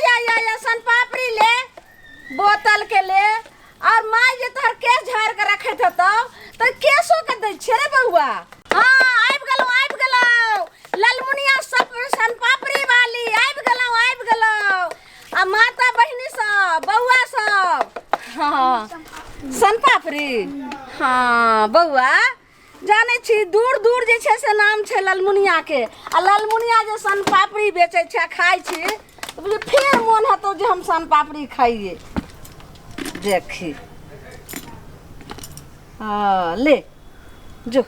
या या या सन पापड़ी ले, बोतल के ले। और माय जे तोहर केस झाड़ के रखैत हेतौ तऽ केसो के दै छियै रे बौआ। हाँ, आबि गेलौ आबि गेलौ ललमुनिया सब सन पापड़ी वाली, आबि गेलौ आबि गेलौ। आ माता बहिनी सब, बौआ सब, हाँ सन पापड़ी। हाँ बौआ, जानै छी दूर दूर जे छै से नाम छै ललमुनिया के, आ ललमुनिया जे सन पापड़ी बेचै छै आ खाइ छी तऽ बुझियौ फेर मोन हेतौ जे हम सन पापड़ी खाइए। देखी, हँ ले जो।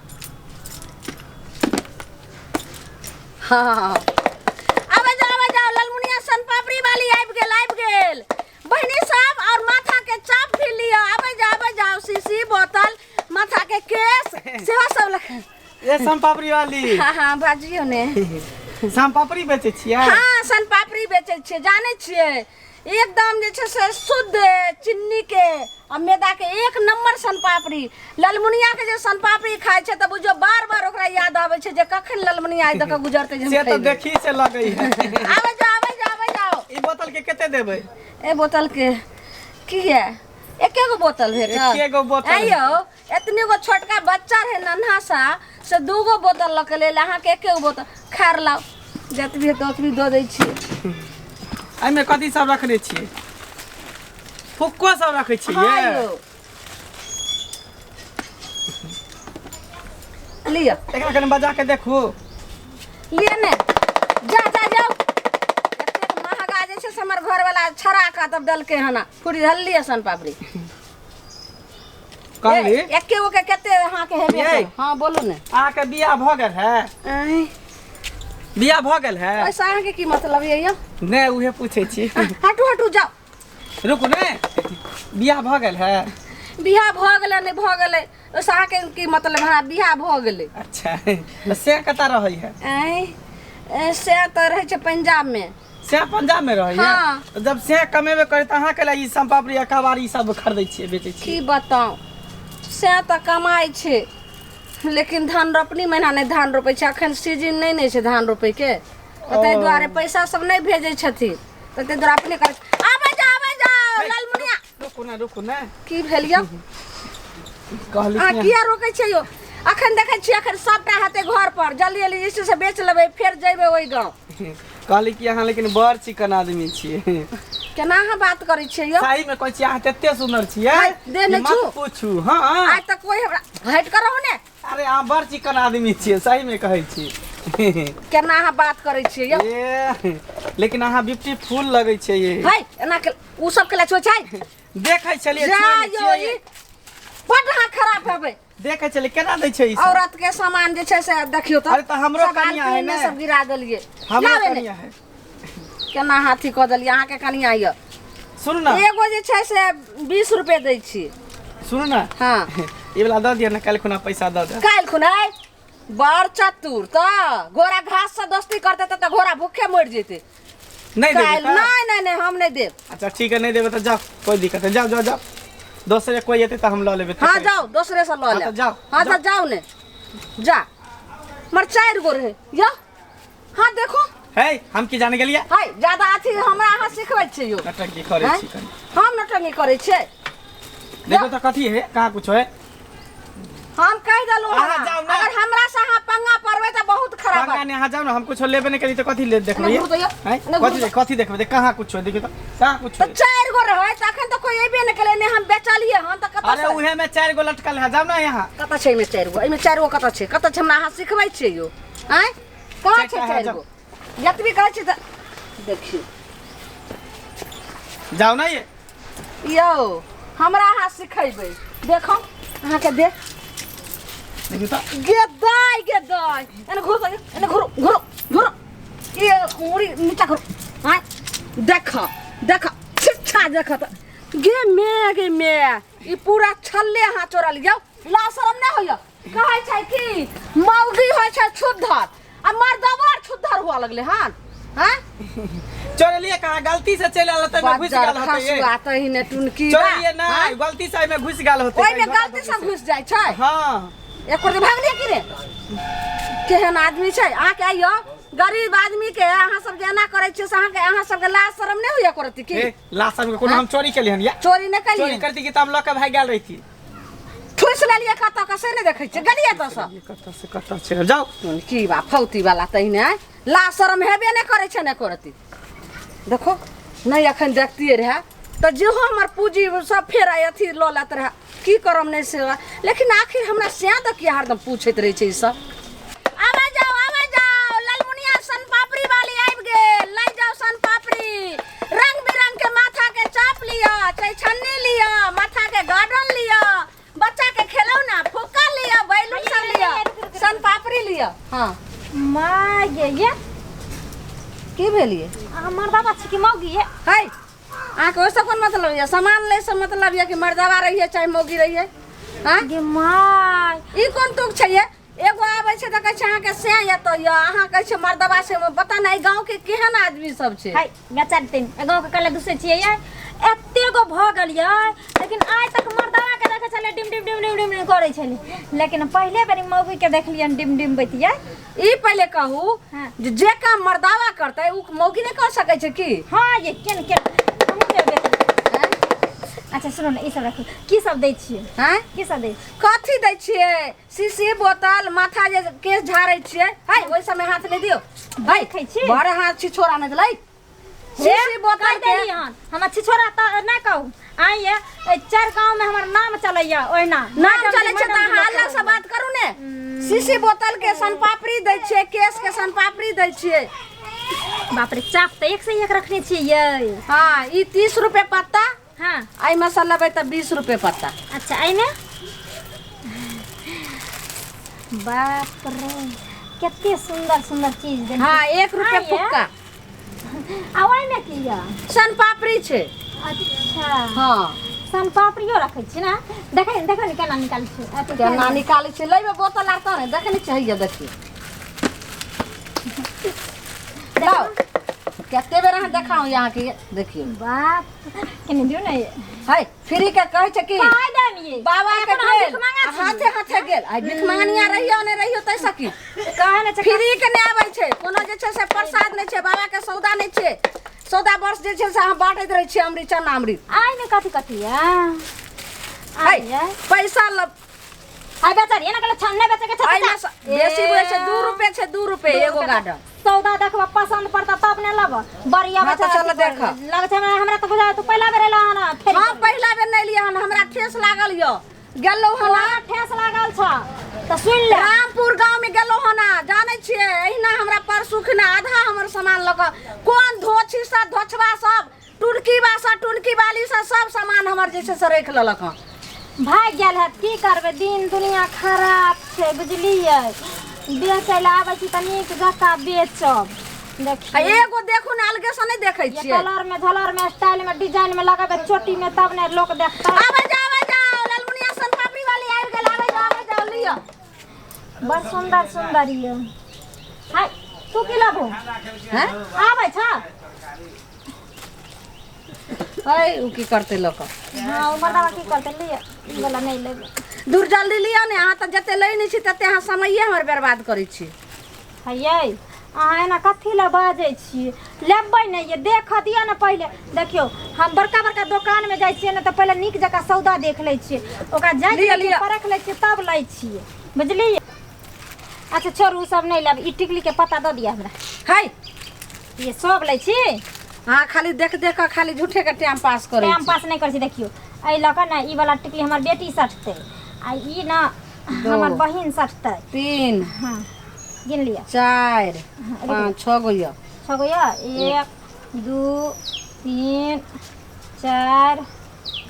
हाँ आबै जाओ आबै जाओ, ललमुनिया सन पापड़ी वाली आबि गेल आबि गेल। बहिनी सब और माथा के चाप भी लिअ, आबै जाओ आबै जाओ। शीशी बोतल माथा के केस सेहो सब लख। ए सोन पापड़ी वाली। हाँ हाँ बाजियौ ने। सोन पापड़ी बेचै छियै? हाँ सन पापड़ी बेचै छियै। जानै छियै एकदम जे छै से शुद्ध चिन्नी के आ मैदा के एक नंबर सन पापड़ी। ललमुनिया के जे सन पापड़ी खाइ छै तऽ बुझियौ बार बार ओकरा याद आबै छै जे कखन ललमुनिया आइ दऽ कऽ गुजरतै जे हम से तऽ खैबै। देखी से लगै है। आबै जाओ आबै जाओ आबै जाओ। ई बोतल के कते देबै? ए बोतल के की है? एके गो बोतल भेटल। एके गो बोतल। आइयो एतनी गो छोटका बच्चा रहे नन्हा सा, से दू गो बोतल लऽ के लेल, अहाँके एके गो बोतल। खैर लाउ, जतबी हेतै ओतबी दऽ दै छियै। एहिमे कथी सब रखने छियै? फुक्को सब रखै छियै? हाँ यौ, लिअ। एकरा कनि बजा के देखू। लिअ ने, जा जा जाउ। एतेक महगा जे छै से हमर घरवाला छड़ा कऽ तब देलकै हन। पूरी हल्ली सन पापड़ी। कहली एके गो के कते अहाँके हेबे यै। करत? हाँ बोलू ने। अहाँके बियाह भऽ गेल है? आँय, बियाह भऽ गेल है? ओहिसँ अहाँके की मतलब यऽ यौ? नहि, उहे पूछै छी। हटू हटू जाउ। रुकू ने, बियाह भऽ गेल है? बियाह भऽ गेलै नहि भऽ गेलै ओहिसँ अहाँके की मतलब? हमरा बियाह भऽ गेलै। अच्छा, तऽ से कतऽ रहै है? आँय, से तऽ रहै छै पंजाबमे। से पंजाब में रहै है? हाँ। तऽ जब से कमेबे करे तऽ अहाँ के ई सोनपापड़ी आ कबाड़ी ई सब खरीदै छियै बेचै छियै? की बताउ, से तऽ कमाइ छै लेकिन धान रोपनी महीना नहि धान रोपै छै, अखन सीजन नहि ने छै धान रोपैके, तऽ ताहि दुआरे पैसा सब नहि भेजै छथिन, तऽ ताहि दुआरे अपने करै छै। आबै जाउ आबै जाउ ललमुनिया। रुकू ने रुकू ने। की भेल यौ? कहली अहाँ कि किया रोकै छियै यौ? अखन देखै छियै अखन सबटा हेतै घर पर, जल्दी जल्दी जे छै से बेच लेबै फेर जेबै ओहि गाँव। कहली कि अहाँ लेकिन बड़ चिकन आदमी छियै। केना अहाँ बात करै छियै यौ? सही में कहै छी, अहाँ कते सुंदर छियै हाय, दे कि नहि मत छू। पूछू। हाँ आइ तक कोई हमरा हटि कऽ रहू ने। अरे अहाँ बड़ चिकन आदमी छियै, सही में कहै छी। केना अहाँ बात करै छियै यौ? ए, लेकिन अहाँ ब्यूटीफुल लगै छियै ये। है एना के उ सब के छो छै। देखै छलियै जा छुए नहि यौ, छियै। ई बड्ड अहाँ खराब हेबै। देखै छलियै केना दै छै ई सब? औरत के सामान जे छै से देखियौ तऽ। अरे तऽ हमरो सब कनिया है आलपीन मे ने। सब गिरा देलियै। हमरो लाबे ने। कनिया है। केना हाथी कऽ देलियै अहाँके कनिया यऽ। सुनू ने। एगो जे छै से 20 रुपए दै छी। सुनू ने। हाँ। ई वाला दऽ दिअ ने, काल्हि खुना पैसा दऽ देब। काल्हि खुना? बड़ चतुर तऽ घोड़ा घास से दोस्ती करते तऽ घोड़ा भूखे मरि जेतै। नहीं देबै काल्हि तऽ? नहीं नहीं नहीं, हम नहीं देब। अच्छा ठीक है, नहीं देबै तऽ जाओ, कोई दिक्कत नहीं, जाओ जाओ जाओ, दोसरे कोई एतै तऽ हम लऽ लेबै। हाँ जाओ, दोसरे से लऽ हाँ, लेब। तऽ जाओ, हाँ तऽ जाओ ने, जा। मर 4 गो रहे या। हाँ देखो। है हम की जाने गेलियै? है ज्यादा अथी हमरा अहाँ सिखबै छियै यौ। नटंकी करै हैं? छी कनी। हम नटंकी करै छियै? देखो तऽ कथी है, कहाँ कुछो है। हम कहि देलहुँ अहाँ हँ, जाउ ने। अगर हमरा से अहाँ पंगा पड़बै तऽ बहुत खराब पंगा नहि, अहाँ जाउ ने, हम कुछो लेबे नहि करी तऽ कथी ले देखबै? एने घुरू तऽ यौ, हैं? एने घुरू कथी कथी देखबै? देख कहाँ कुछो है, देखियौ तऽ कहाँ कुछो तऽ है। 4 गो रहै तऽ अखन तऽ कोई अयबे नहि केलै, नहि हम बेचलियै हन तऽ कतऽ अरे से? उहे में 4 गो लटकल है, जाउ ने यहाँ। कतऽ छै एहिमे 4 गो? एहिमे 4 गो कतऽ छै? कतऽ छै? हमरा अहाँ सिखबै छियै यौ? आँय, कहाँ छै चारिटा है, 4 जाउ। गो? जतबी कहै छी तऽ देखियौ। जाउ ने ये। यौ हमरा अहाँ सिखेबै, देखो अहाँके देख। देखियौ तऽ। गे दाइ गे दाइ, एने घुरो तऽ, एने घुरो घुरो घुरो, ई उंगली नीचा करू। आँय देख देख शिक्षा देख तऽ गे मे गे मे, ई पूरा छल्ले अहाँ चोरल यौ। ला शरम नहि होइया? कहै छै कि मौगी होइ छै छुद्धर आ मर्दबो आर छुद्धर हुआ लगले हन। हाँ चोरलिए कहाँ? गलती से चलि आयल होतै, ओहिमे घुसि बज्जर गेल होतै ये। खसुआ तही ने टुनकी चोरलिए नहि, गलती से एहिमे घुसि गेल होतै। ओहिमे कहीं गलती से घुसि जाइ छै। हाँ। एक दिन भागलिए की रे? केहन आदमी छै अहाँके? आइयो गरीब आदमी के अहाँ सब जे एना करै छियै से अहाँके अहाँ सबके लाज शरम नहि होइया करती की ए लाज शरम के कोनो हम चोरी केलियै हन या चोरी नहि चोरी केलियै करती कि तऽ हम लऽ के भागि गेल रहिती ठुसि लेलियै कतऽ के से नहि देखै छियै गेलियै तऽ सब ये कतऽ से कतऽ छै जाउ की बा फौती वाला तहिने लाज शरम हेबे नहि करै छै ने करती देखो नहि एखन देखतियै रहए तऽ जेहो हमर पूँजी सब फेर आइ अथी लऽ लेत रहए की करम नहि से लेकिन आखिर हमरा सएह दऽ किया हरदम पूछैत रहै छै ई सब आबै जाओ आबै जाओ ललमुनिया सन पापड़ी वाली आबि गेल लै जाओ सन पापड़ी रंग बिरंग के माथा के चाप लिअ चैछन्नी लिअ माथा के गार्डन लिअ बच्चा के खेलौना फुक्का लिअ बैलून सब लिअ सन पापड़ी लिअ हाँ माँ ये ये की भेलिए अहाँ मर्दाबा छी कि मौगी ये है अहाँके ओहिसँ कोन मतलब यऽ सामान लैसँ मतलब यऽ कि मर्दाबा रहिए चाहे मौगी रहिए हाँ गे माय ई कोन तुक छै ये एगो आबै छै तऽ कहै छै अहाँके सएह एतऽ यऽ अहाँ कहै छै मर्दबा छै पता नहि गाँवके केहन आदमी सब छै हाय बेचारी तीन गाँव के कले दूसरे छियै ये एते गो भऽ गेल ये लेकिन आइ तक मर्दाबा के देखै छलै डिम डिम डिम डिम डिम डिम करै छलै लेकिन पहिले बेर मौगी के देखलियनि डिम डिम बैतियै ई पहिले कहू हाँ। जे जे काम मर्दावा करतै ओ मौगी नहि कर सकै छै की हाँ ये केन केन हमहूँ देबै अच्छा सुनू ने ई सब राखू की सब दै छियै आँय की सब दै छियै कथी दै छियै शीशी बोतल माथा जे केश झाड़ै छियै है ओहि सबमे हाथ नहि दियौ है देखै छी? बड़ हाथ छी छोड़ा नहि देलै शीशी बोतल कहि के देली हन हमरा छिछोरा तऽ नहि कहू आइ ये एहि चारि गाँव में हमर नाम चलैया ओहिना नाम मैडम चलै जी, छै तऽ मैडम जी अहाँ लोक अलग से बात करू ने शीशी बोतल के सनपापड़ी दै छियै केश के सनपापड़ी दै छियै बाप रे चाप तऽ एक से एक रखने छियै यै हाँ ई 30 रुपए पत्ता हाँ एहिमे से लेबै तऽ 20 रुपए पत्ता अच्छा एहिमे बाप रे कते सुंदर सुंदर चीज देने हाँ 1 रुपए हाँ, ये? फुक्का आ ओहिमे की यऽ सनपापड़ी छै अच्छा हाँ सन पापड़ियो रखै छी ने देखै देखै ने केना निकालै छी अथी केना निकालै छै लैबै बोतल आर तऽ ने देखै नहि चाहिए देखियौ लाउ कते बेर अहाँ देखाउ अहाँके देखियौ बाप केने दियौ ने है फ्री के कहै छै कि पाइ देम ये बाबा के एखन हम गेल भीख मांगा छी। हाथे हाथे गेल आइ भीख मंगनिया रहियो नहि रहियो तै सकी कहै ने छै फ्री के नहि आबै छै कोनो जे छै से प्रसाद नहि छै बाबा के सौदा नहि छै सौदा वर्ष जे छै से अहाँ बाँटैत रहै छियै अमृत चना अमृत आइ ने कथी कथी या है आइ ये पैसा ल आइ बेचारी एना कहले छन्ने बेचे के छै एहिमे सँ बेसी बुझै छै 2 रुपए छै 2 रुपए एगो गार्डन सौदा देखब पसंद पड़ता तब ने लेब बढ़िया हाँ, तऽ बेचारा चल की देख। करबै। लगै छै हमरा हमरा तऽ बुझाय तू पहिला बेर एला हन फेर हम पहिला बेर नहि लियै हन हमरा ठेस लागल यऽ गेलहुँ हन तोरा ठेस लागल छ तऽ सुन ले रामपुर गाँव में गेलहुँ हन जानै छियै एहिना हमरा परसू खिना आधा हमर सामान लऽ कऽ कोन धोछी सब धोछबा सब टुनकी बा सब टुनकी वाली सब सब सामान हमर जे छै से राखि लेलक हन भागि गेल हत की करबै दिन दुनिया खराब छै बुझलियै बेचै लए आबै छी तऽ नीक जकाँ बेचब आ देखियौ एगो देखू ने अलगे से नहि देखै ये छियै कलर में झलर में स्टाइल में डिजाइन में लगेबै चोटी में तब ने लोक देखतै आबै जाओ आबै जाओ लालमुनिया सोनपापड़ी वाली आबि गेल आबै जाओ आबै जाओ लिअ बड़ सुंदर सुंदर ये हाय तू की लेबो हैं आबै छ है उ की करतै लऽ कऽ हाँ ओ मर्दावा की करतै लिअ ई वाला नहि लेबै दूर जल्दी लिअ ने अहाँ तऽ जते लै नहि छी तते अहाँ समये हमर बर्बाद करै छी हैयै अहाँ एना कथी लए बाजै छियै लेबै नहि ये देखऽ दिअ ने पहिले देखियौ हम बड़का बड़का दोकानमे जाइ छियै ने तऽ पहिले नीक जकाँ सौदा देख लै छियै ओकरा जाँचि लिअ, लै छियै लिअ। परख लै छियै तब लै छियै बुझलियै अच्छा छोड़ू ओ सब नहि लेब ई टिकलीके पता दऽ दिअ हमरा है ये सब लै छी अहाँ खाली देख देख कऽ खाली झूठे के टाइम पास करै टाइम छी पास नहि करै छी देखियौ एहि लऽ कऽ ने ई वाला टिकली हमर बेटी सटतै आ ई ने हमर बहिन सटतै तीन हाँ गिन लिअ चारि पाँच छओ गो यऽ छओ गो यऽ एक दू तीन चारि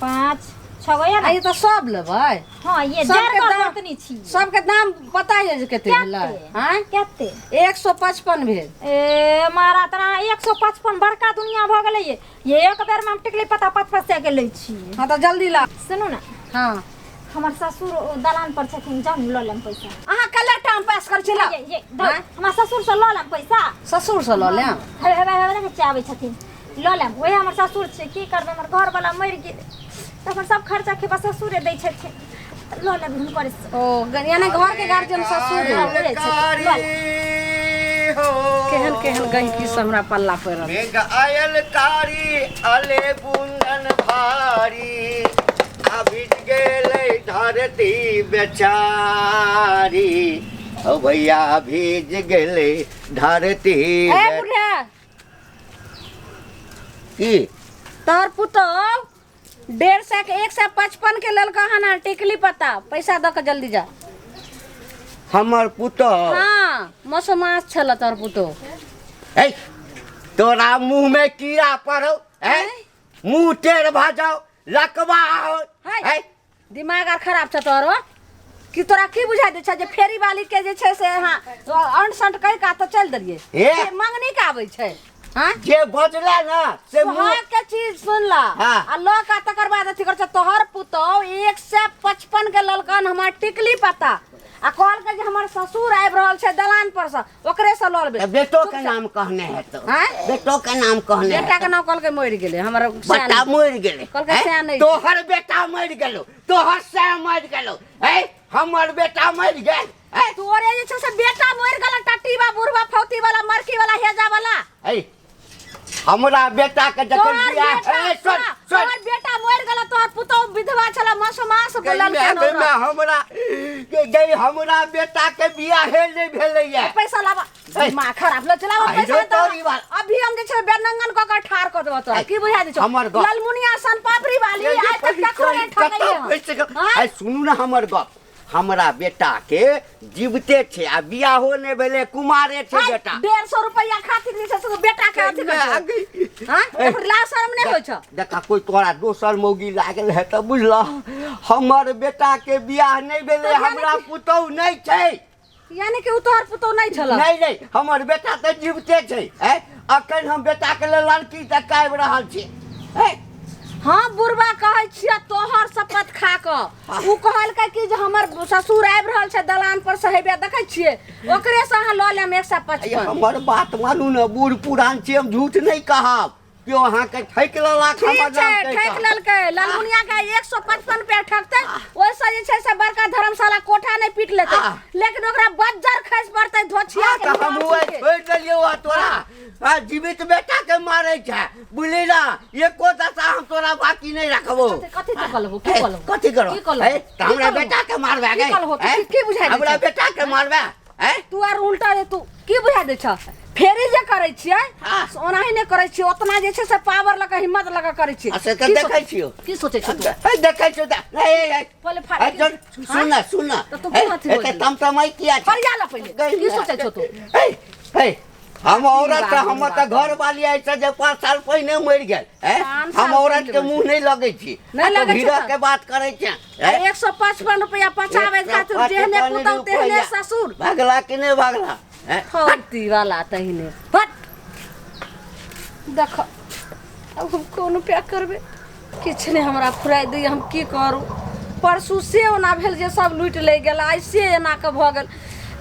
पाँच छओ गो यऽ आ ने ई तऽ सब लेबै हाँ ये सबके डेढ़ गो दाम- बर्तनी छी सबके दाम पता यऽ जे कते भेलै कते? आँय कते 155 भेल ए मारा तोरा 155 बड़का दुनिया भऽ गेलै ये ये एक बेर में हम टिकली पता पाँच पाँच सए के लै छियै हाँ तऽ जल्दी ला सुनू ने हाँ हमर ससुर ओ दलान पर छथिन जाउ ने लऽ लेम पैसा अहाँ कल्ले टाइम पास करै छी ला ये ये दौ, आँय? हमर ससुर से लऽ लेम पैसा ससुर से लऽ लेम हे हे हे देखै छियै आबै छथिन लऽ लेम वएह हमर ससुर छै की करबै हमर घरवला मरि गेलै तऽ हमर सब खर्चा खेपा ससुरे दै छथिन तऽ लऽ लेब हुनकर ओ यानी घर के गार्जियन ससुर हाँ, उहे छथिन, लऽ लेब। हो। केहन केहन गहिकी से हमरा पल्ला पड़ल। मेघ आयल कारी अले बुंदन भारी, आ भीज गेलै धरती बेचारी। ओ भैया भीज गेलै धरती। ए बुढ़ा, की तोहर पुतोह 150 के 155 के लेलक हन टिकली पत्ता, पैसा दऽ के जल्दी जा। हमर पुतोह? हाँ, मसोमास छल तोहर पुतोह। ए तोरा मुंह में कीड़ा पड़ो, ए मुंह टेढ़ भऽ जाओ, लकवा हो। है दिमाग आर खराब छ तोहरो कि तोरा की बुझा दे छै जे फेरी वाली के जे छै से हाँ अंट संट कहि का तऽ चल देलियै। ए? मंगनी के आबै छै? हाँ जे बजला ना से मुंह सुहाग के चीज सुन ला। हाँ। आ लऽ के तकर बाद अथी कर छै। तोहर पुतोह 155 के ललकन हमर टिकली पत्ता आ कहलकै जे हमर ससुर आबि रहल छै दलान पर से, ओकरे से लऽ लेबै। तऽ बेटो के नाम कहने हेतौ? आँय? बेटो के नाम कहने बेटा के हेतौ? नाम कहलकै मरि गेलै हमर बेटा सियान। मरि गेलै? कहलकै हैं? सियान नहि छै। तोहर बेटा मरि गेलौ, तोहर सैं मरि गेलौ, हैं? हमर बेटा मरि गेल, हैं? तोरे जे छै से बेटा मरि गेल, टट्टीबा बुढ़बा फौती वाला मरकी वाला हेजा वाला। ऐ हमरा बेटा के जखन तोहर बियाह बेटा ए, सुन सुन, सुन तोहर बेटा मरि गेल, तोहर पुतोह विधवा छला मसोमास बोलल गई के मैं हमरा गई हमरा बेटा के बियाहे नहि भेलैया। पैसा लाबा, ऐ, दिमाग खराब ल चलावा आई पैसा रो तो तोरी बात। अभी हम जे छै बेनंगन क के ठार क देबो तोरा। ऐ, की बुझा दे छौ? हमर गप। ललमुनिया सन पापड़ी वाली आइ तक ककरो नहि ठकैया। कतऽ हाँ? आइ सुनू ने हमर गप, हमरा बेटा के जीवते छै आ बियाहो नहि भेलै, कुमारे छै हाय, बेटा। 150 रुपैया खातिर जे छै से बेटा के अथी करै छै। हाँ? ओकर लाज शरम नहि होइ छौ? देखा कोई तोरा दोसर मौगी लागल है तऽ बुझलह, हमर बेटा के बियाह नहि भेलै, तऽ यानी हमरा कि- पुतहु नहि छै। यानी कि ओ तोहर पुतहु नहि छल? नहि नहि, हमर बेटा तऽ जीवते छै। ऐ अखन हम बेटा के लेल लड़की तक आबि रहल छी। ऐ हाँ बुढ़बा, कहै छियै तोहर शपथ खा कऽ, ओ कहलकै कि जे हमर ससुर आबि रहल छै दलान पर से, हेबे देखै छियै, ओकरे से अहाँ लऽ लेम एक सए ऐ, पचपन। हमर बात मानू ने, बूढ़ पुरान छी, हम झूठ नहि कहब। केओ अहाँके ठकि लेलक ठीक हमर छै, नाम कहि ठकि कऽ। लेलकै। ललमुनिया के 155 रुपया ठकतै, ओहिसँ जे छै से बड़का धर्मशाला कोठा नहि पीट लेतै, आ। लेकिन ओकरा बज्जर खसि पड़तै धोछिया हाँ, के तऽ हम निवासी ओहि के। छोड़ि देलियौ आ तोरा आ जीवित बेटा के मारै छै, बुझली ना? एको दशा हम तोरा बाकी नहि रखबो। कथी कथी तू कहलहु? की ए, कहलहु? कथी करो? की कहलहु? ए, तऽ हमरा की कहलहु? बेटा के मारबे की गई? कहलहु? तू ए? की बुझाइ दै हमरा छौ? बेटा के मारबे? ए? तू आर उल्टा रे, तू की बुझा दै छ? फेरी जे करै छियै हाँ। से ओनाही नहि करै छियै, ओतना जे छै से पावर लऽ कऽ हिम्मत लऽ कऽ करै छियै। आ से तऽ की देखै छियौ। की सोचै छ तू? ए, देखै छियौ तऽ ए, ए, ए, पहिले फाड़ ए, चल, सुन ना, सुन ना। तऽ तू ए, की अथी एते बोलली? तमतमाइ किया छै? फरिया ला पहिले। गई की ना। सोचै छौ तू? ए, ए, हम औरत बात, हमर तऽ घर वाली ऐसे जे 5 साल पहिने मरि गेल। ए, पाँच हम साल औरत पहिले के मरि मुंह नहि लगै छी। नहि आ तू लगै छै भीड़क तऽ? के बात करै छै? ए? 155 रुपया पचाबै खातिर जेहने पुतहु तेहने ससुर। भागला कि नहि भागला? ए? फौती वाला तहिने हट। देख अब हम कोन उपाय करबै? किछु नहि हमरा फुराइ दैए, हम की करू? परसू से ओना भेल जे सब लूटि लै गेल, आइ से एना कऽ भऽ गेल।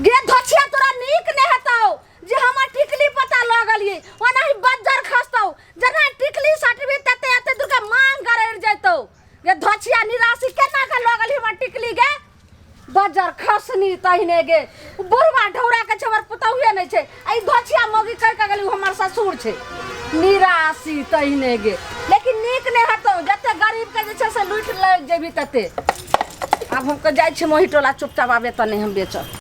गे धोछिया, तोरा नीक नहि हेतौ जे हमर टिकली पता लऽ गेलियै, ओनाही बज्जर खसतौ, जेना टिकली सटबी तते एते दूर के मांग गरड़ि जैतौ। गे धोछिया निराशी, केना कऽ लऽ गेलही हमर टिकली? गे बजर खसनी तहिने, गे बुढ़वा ढौरा के छै, हमर पुतहुए नहि छै, आ ई धोछिया मौगी कहि कऽ गेली ओ हमर ससुर छै। निराशी तहिने गे, लेकिन नीक नहि हेतौ जते गरीब के जे छै से लूटि लऽ जेबही तते। आब हम जाइ छी मोही टोला चुपचाप, आबे तऽ नहि हम बेचब।